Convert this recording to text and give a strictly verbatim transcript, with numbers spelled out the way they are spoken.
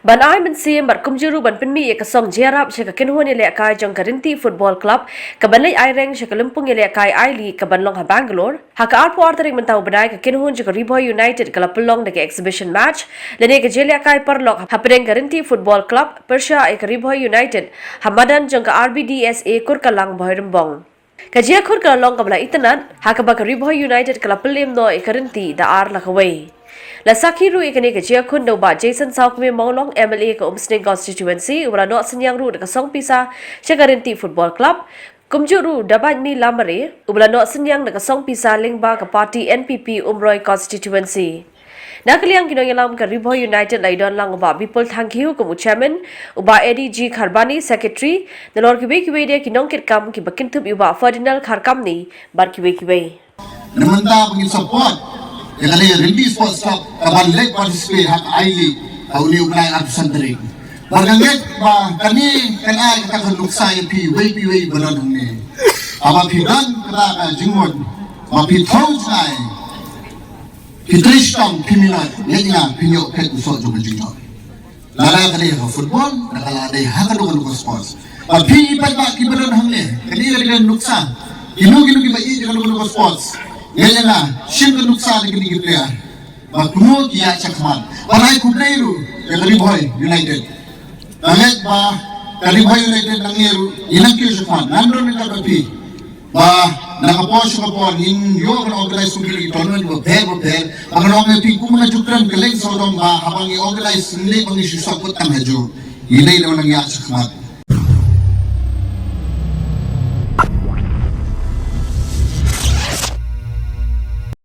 Ban ai mynsiem bad kumjuh ruh ban pynmih ïa ka song jingïarap sha ka kynhun ïalehkai jong ka Rynti Football Club kaban leit aireng sha ka lympung ïalehkai I-League kaban long ha Bangalore, ha ka arphew ar tarik mynta u bnai ka kynhun jong ka Ri Bhoi United ka la pynlong da ka exhibition match lane ka jingïalehkai paralok hapdeng ka Rynti Football Club pyrshah ïa ka Ri Bhoi United ha madan jong ka R B D S A Kurkalang, Bhoirymbong. Ka jingïakhun ka la long kaba la itynnad ha kaba ka Ri Bhoi United ka la pynlem noh ïa ka Rynti da ar la kawei. La sakhi ruh ïa kane ka jingïakhun da u Bah Jason Sawkmie Mawlong, M L A ka Umsning Constituency, uba la noh synñiang ruh da ka song pisa sha ka Rynti Football Club, kumjuh ruh da Bah Nmi Lamare, uba la noh synñiang da ka song pisa lyngba ka party N P P Umroi Constituency. Na ka liang ki nongïalam ka Ri Bhoi United la ïadon lang u Bah Bipul Thangkhiew kum u chairman, u Bah Eddie G Kharbani secretary, nalor kiwei kiwei de ki nongkitkam kiba kynthup ïa u Bah Ferdinand Kharkamni bad kiwei kiwei. Na mynta ba ngin support ïa kane Rynti Sports Club kaban leit participate ha ka I-League ha une u bnai arphew san tarik. Bad nga ngeit ba kane kan ai kata ka nuksa ïa phi iwei pa iwei ba don hangne. Haba phi don kata ka jingmut ba phi thaw jngai, phi trei shitom, phi minot, ngeit nga phin ïoh phet u soh jong ka jingmut. Lada ka dei ha football, lada ka dei ha kano kano ka sports. Ba phi paidbah kiba don hangne, kane ka dei ka nuksa. Kino kino kiba ïeit ïa kano kano ka sports, ngeit nga shim ka nuksa na kine ki player. Ba kumno ki ïaid shakhmat. Bad ai khublei ruh ïa ka Ri Bhoi United. Nga ngeit ba ka Ri Bhoi United nangne ruh i nang kiew shakhmat, ngan don ryngkat bad phi. Ba na ka por sha ka por ngin ïoh ban organize kumne ki tournament bapher bapher. Ba ngan ong ïa phi kum nga ju kren kylleng sawdong ba haba ngi organize ngin leit ba ngi shu sopot tang ha juh. Ngin leit ban nang ïaid shakhmat.